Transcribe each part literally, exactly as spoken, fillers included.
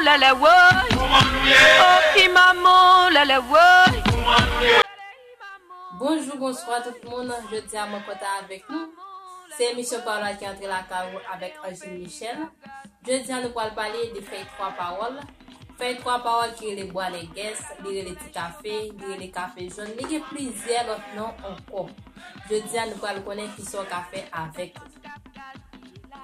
Lèlè woy. Oh, ki manman, lèlè woy. Bonjou, bonswa tout moun. Jodi a mwen kontan avèk nou. Se emisyon Pawòl la ki antre lakay ou avèk Angeline Michel. Jodi a nou pral pale de fèy twa pawòl. Fèy twa pawòl ki rele bwa nègès, li rele ti kafe, li rele kafe jòn, li gen plizyè lòt non ankò. Jodi a nou pral konnen kisa w ka fè avèk li.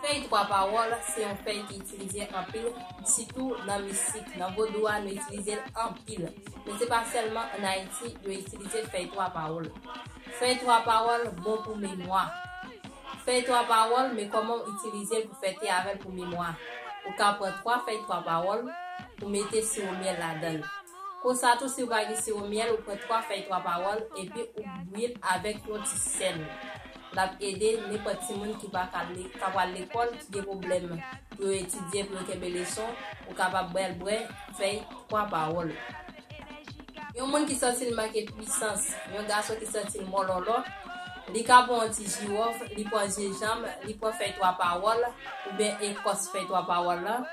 Fèy twa pawòl se yon fèy ki itilize anpil, sitou nan mistik. Nan vodou a, nou itilize l anpil. Men se pa sèlman ann Ayiti yo itilize fèy twa pawòl. Fèy twa pawòl bon pou memwa. Fèy twa pawòl, men kòman w itilize l pou fè te avè l pou memwa. Ou ka pran twa fèy twa pawòl, ou mete siwo myèl ladan l. Konsa tou, si w pa gen siwo myèl, ou pran twa fèy twa pawòl, epi ou bwi l avèk yon ti sèl. L ap ede nenpòt timoun ki pa ka le- ka pral lekòl, ki gen pwoblèm pou yo etidye, pou yo kenbe leson, ou kapab bwè l bwè fèy twa pawòl. Yon moun ki santi l manke pwisans, yon gason ki santi l mòlòlò, li ka pran yon ti jiwòf, li pran jenjanm, li pran fèy twa pawòl, oubyen ekòs fèy twa pawòl lan,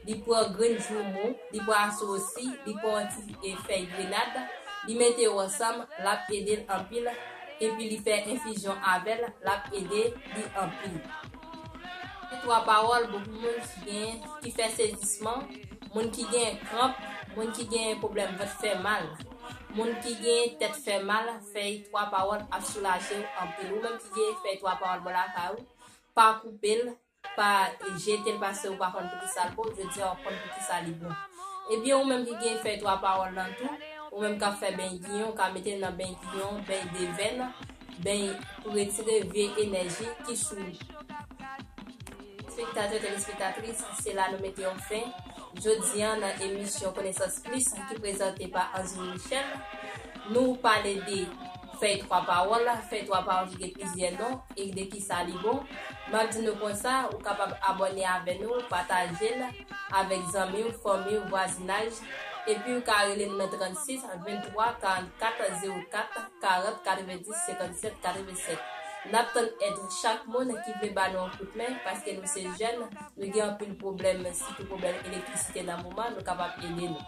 li pran grenn joumou, li pran aswousi, li pran yon ti e, fèy grenad, li mete yo ansanm, l ap ede l anpil, epi li fè enfizyon avè l, l ap ede li anpil. Fèy twa pawòl, bon pou moun ki gen, ki fè sezisman, moun ki gen kranp, moun ki gen pwoblèm vant fè mal, moun ki gen tèt fè mal, fèy twa pawòl ap soulaje w anpil. Ou menm ki gen fèy twa pawòl bò lakay ou, pa koupe l, pa jete l paske ou pa konn poukisa l bon, jodi a w ap konn poukisa li bon. Ebyen, ou menm ki gen fèy twa pawòl lan tou, ou menm k ap fè beny giyon, ou ka mete l nan beny giyon, beny devèn, beny pou retire vye enèji ki sou ou. Espektatè, telespektatris, se la nou mete yon fen. Jodi a, nan emisyon Konesans Plis ki prezante pa Angeline Michel, nou pale de fèy twa pawòl, fèy twa pawòl ki gen plizyè non, e de kisa li bon. M ap di nou konsa, ou kapab abòne avè nou, pataje l avèk zanmi w, fanmi w, vwazinaj, epi ou ka rele nou nan trannsis venntwa karannkat zewo kat karant katrevendis senkannsèt katrevensèt. N ap tann èd chak moun ki vle ba nou yon kout men, paske nou se jèn, nou gen anpil pwoblèm, sitou pwoblèm elektrisite nan moman, nou kapab ede nou.